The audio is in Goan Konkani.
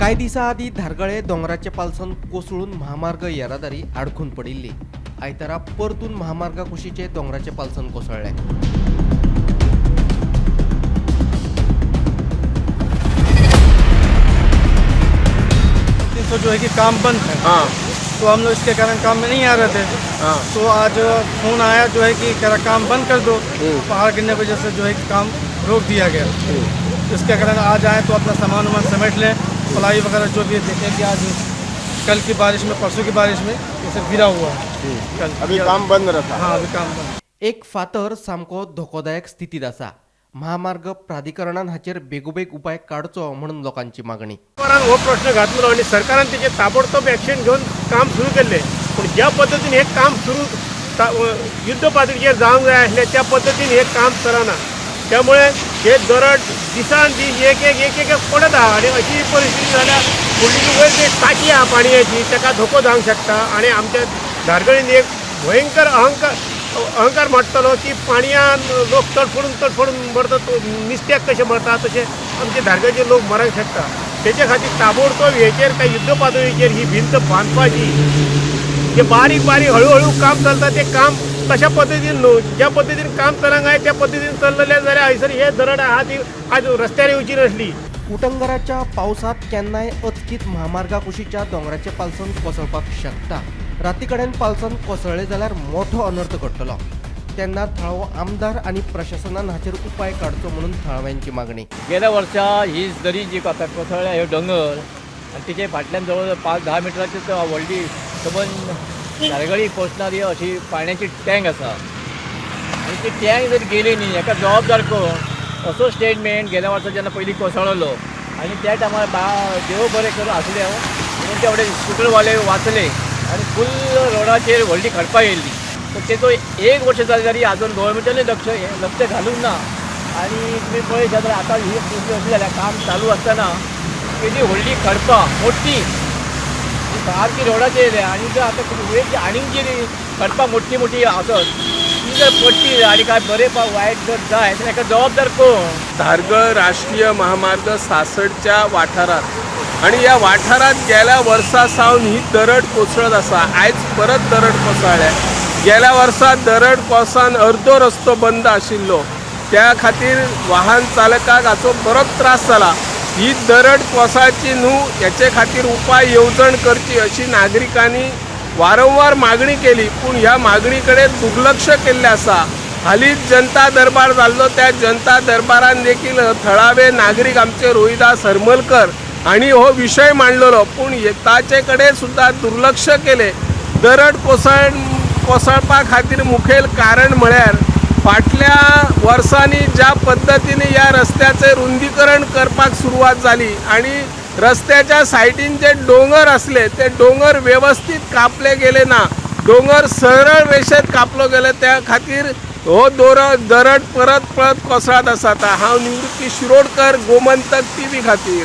कांय दिसां आदीं धारगळे दोंगराचे पालसन कोसळून म्हामार्ग येरादारी आडखून पडिल्ली. आयतारा परतून म्हामार्गा कुशीचे दोंगराचे पालसन कोसळ्ळें. 300 जो है कि काम बंद है। हाँ। तो हम लोग इसके कारण काम में नहीं आ रहे थे। हाँ। तो आज फोन आया जो है कि कह रहा काम बंद कर दो। पहाड़ गिरने की वजह से जो है कि काम रोक दिया गया। इसके कारण आज आए तो अपना सामान वामान समेट लें, पलाई वगैरह जो भी है, देखें कि आज कल की बारिश में, परसों की बारिश में ये सब गिरा हुआ है कल। अभी काम बंद रहता। हाँ, अभी काम बंद। एक फातर सामको धोकोदायक स्थितीत आसा. म्हामार्ग प्राधिकरणान हाचेर बेगोबेग उपाय काडचो म्हणून लोकांची मागणी. सरकारान हो प्रश्न घातलो आनी सरकारान तेजेर ताबडतोब एक्शन घेवन काम सुरू केल्लें. पूण ज्या पद्दतीन हें काम सुरू युद्ध पातळीचेर जावंक जाय आसलें, त्या पद्दतीन हें काम चलना. त्यामुळे हे दरड दिसान दीस एक एक एक एक पडत आहा आनी अशी परिस्थिती जाल्यार फुडली जी वयर जी टाकी आहा पाणयेची, ताका धोको जावंक शकता. आनी आमच्या धारगळीन एक भयंकर अहंकार अहंकार मांडटलो की पाणयान लोक तडफडून तडफडून मरतात, नुस्त्याक कशें मरता तशें आमचे धारगळचे लोक मरंक शकता. तेचे खातीर ताबडतोब हेचेर काय युद्ध पातळीचेर ही भिंत बांदपाची. जे बारीक बारीक हळूहळू काम चलता, ते काम तशा पद्दतीन न्हू, ज्या पद्दतीन काम चलंक जाय त्या पद्दतीन चल्लें जाल्यार हयसर हे दरड आहा ती आज रस्त्यार येवची नासली. उटंगराच्या पावसांत केन्नाय अचकीत म्हामार्गा कुशीच्या दोंगराचे पालसन कोसळपाक शकता. राती कडेन पालसन कोसळ्ळें जाल्यार मोठो अनर्थ घडटलो. तेन्ना थळावो आमदार आनी प्रशासनान हाचेर उपाय काडचो म्हणून थळाव्यांची मागणी. गेल्या वर्सा ही दरी जी आतां कोसळ्ळ्या, ह्यो दोंगर आनी तिचे फाटल्यान जवळ जवळ 5-10 मिटराची व्हडली सबंद धारगळी पोचणारी अशी पाण्याची टँक आसा. आनी ती टँक जर गेली न्ही, हेका जबाबदार कोण, असो स्टेटमेंट गेल्या वर्सा जेन्ना पयलीं कोसळलो आनी त्या टायमार बा देव बरें करून आसले म्हणून ते व्हडले स्कुटरवाले वाचले आनी फूल रोडाचेर व्हडली खडपां येयल्ली. तर तेचो एक वर्स जालें तरी आजून गोवोरमेंटानूय लक्ष घालूंक ना. आनी तुमी पळयत जाल्यार आतां ही परिस्थिती अशी जाल्या, काम चालू आसतना केदी व्हडली खडपां मोठी ती सारकी रोडाचेर येयल्या. आनी जर आतां वयर आनीक जी खडपां मोठी मोठी आसत ती जर पडटी आनी काय बरें वायट जर जायत जाल्यार हेका जबाबदार कोण? धारगळ राष्ट्रीय महामार्ग सासडच्या वाठारात आणि या वाठारात गेल्या वर्सा सावन ही दरड कोसळत आसा. आयज परत दरड कोसळ्ळ्या. गेल्या वर्सा दरड कोसळून अर्दो रस्तो बंद आशिल्लो. त्या खातीर वाहन चालकाक हाचो बरोच त्रास जाला. ही दरड कोसळची न्हू हेचे खातीर उपाय येवजण करची अशी नागरिकांनी वारंवार मागणी केली, पूण ह्या मागणी कडेन दुर्लक्ष केल्लें आसा. हालींच जनता दरबार जाल्लो, त्या जनता दरबारान देखील थळावे नागरीक आमचे रोहिदास हरमलकर हांणी हो विशय मांडलेलो, पूण ताचे कडेन सुद्दां दुर्लक्ष केलें. दरड कोसळपा खातीर मुखेल कारण म्हळ्यार फाटल्या वर्सांनी ज्या पद्दतीन ह्या रस्त्याचें रुंदीकरण करपाक सुरवात जाली आनी रस्त्याच्या सायडीन जे दोंगर आसले ते दोंगर वेवस्थीत कापले गेले ना. दोंगर सरळ रेशेत कापलो गेले, त्या खातीर हो दरड परत परत कोसळत आसा. हांव निवृत्ती शिरोडकर, गोमंतक टीव्ही खातीर.